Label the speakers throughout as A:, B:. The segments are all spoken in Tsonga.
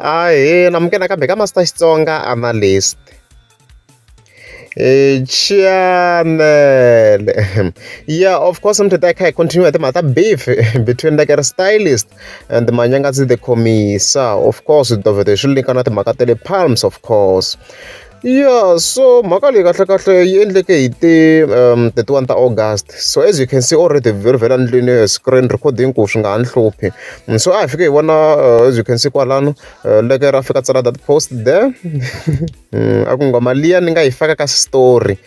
A: Ahee, namukela nakambe ka Master Xitsonga Analyst. Channel. Yeah, of course mi ta kha hi continue hi timhaka ta beef between like a stylist and Manyangadzi the Commissar. Of course, hi tovheta hi swi linka na timhaka ta le Palms of course. Yeah, so mhaka leyi kahlekahle yi endleke hi ti 31 ta August. So as you can see already very very ndlwini screen recording ku swi nga ha ni hluphi. So a hi fike hi vona as you can see kwalano leke ra fika tsala that post there. A ku nghoma liya ni nga yi faka ka story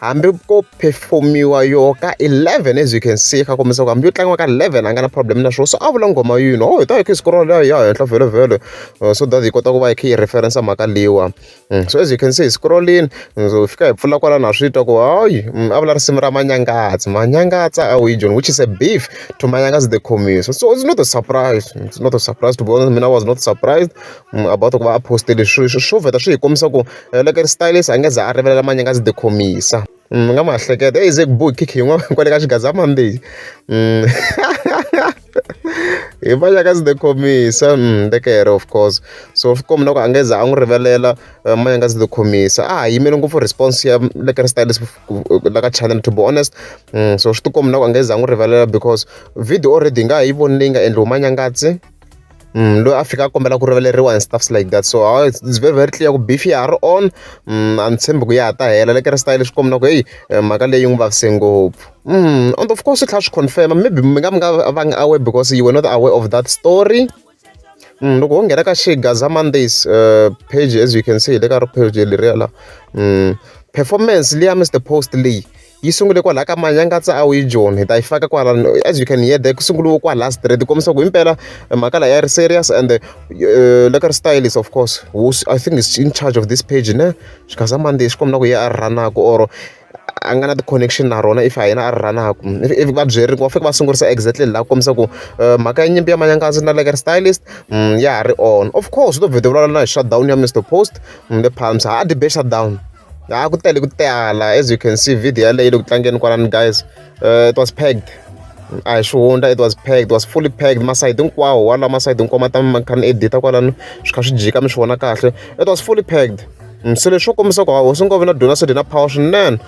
A: hambi ko performiwa yo ka 11, as you can see kha kombisa ku hambi yo tlangiwa ka 11 a nga na problem na swona. So a vula nghoma yini? Oh, hi ta hi kha hi scroll ya henhla vhele vhele so that hi kota ku va hi kha hi reference mhaka leyiwa. So as you can see hi scrollini, so hi fika hi pfula kwalano, ha swi twa ku hayi a vula risimu ra Manyangatsi, Manyangatsa a Joni, which is a beef to Manyangatsi the Commissar. So it's not a surprise, it's not a surprise, to be honest. Mina I was not surprised about ku va a postele swo vheta swi hi kombisa ku loko ri stylist a nge za a rivalela Manyangatsi the Commissar. Mi nga ma hleketa eyi ze ku bohi khikhi yin'wana kwale ka Xigaza Monday hi Manyangatsi the Commissar lekere of course. So swi komba na ku a nge za a n'wi rivalela Manyangatsi the Commissar. A ha yimeli ngopfu response ya Lekker Stylist la ka channel, to be honest. So swi tikomba na ku a nge za a n'wi rivalela because video already hi nga ha yi voni leyi nga endliwa Manyangatsi loyi a fika a kombela ku rivaleriwa and stuffs like that. So it's very very clear ku beef ya ha ri on. A ni tshembi ku ya ha ta hela. Lekker Style swi komba na ku heyi mhaka leyi yi n'wi vavise ngopfu. And of course swi tlhela swi confirm maybe mi nga vangi aware because you were not aware of that story. Loko ho nghena ka Xigaza Mondays page, as you can see hi le ka page leriya la performance liya Mr Post leyi yi sungule kwalaya ka Manyangatsa a wu Joni, hi ta yi faka kwalano. As you can hear there, ku sunguliwe kwala straight kombisa ku himpela mhaka leyi ya ri serious. And Lekker Stylist of course, who's I think is in charge of this page ne Xigaza Monday, swi komba na ku ye a ri run-aku or a nga na ti-connection na rona. If a yena a ri run-aku, if va byeriwa va fike va sungurisa exactly laha ku kombisa ku mhaka ya nyimpi ya Manyangatsi na Lekker Stylist ya ha ri on. Of course to vhete vulavula na hi shutdown ya Mr Post le Palms, ha dyi be shutdown ha ku tele ku tala. As you can see, video yaleyo yi le ku tlangeni kwalano guys. It was packed, a hi xihundla, it was packed, it was fully packed. Masayiti hinkwawo wala, masayiti hinkwawo ma ta ma kha ni edita kwalano, swi kha swi jika mi swi vona kahle. It was fully packed. Se leswi swo kombisa ku hosi Ngove na Dona Sodi na power swinene.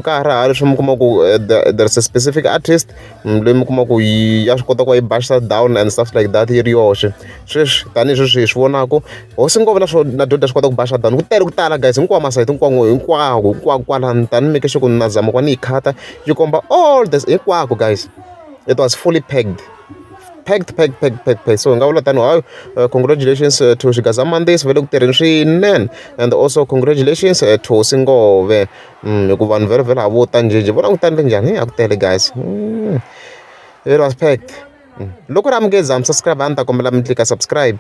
A: Ka ha ri hava leswi mi kuma ku there is a specific artist leyi mi kuma ku yi ya swi kota ku va yi ba down and stuff like that yi ri yoxe. Sweswi tanihi sweswi hi swi vonaku, hosi Ngove na na Dona swi kota ku ba down ku tele ku tala guys, hinkwawo masayiti hinkwawo hinkwako hinkwako kwalano. Tani make sure ku na zama ku va ni yi khata yi komba all this hinkwako guys. It was fully packed, packed, packed, packed, packed, packed. So hi nga vula tani hayi congratulations to Xigaza Mondays va le ku tirheni swinene, and also congratulations to Hosi Ngove hikuva vanhu vhele vhele ha vo ta njheje vo langutane njhani a ku tele guys. It was packed. Loko ri amukeza mi subscribe, a ni ta kombela mi tlika subscribe.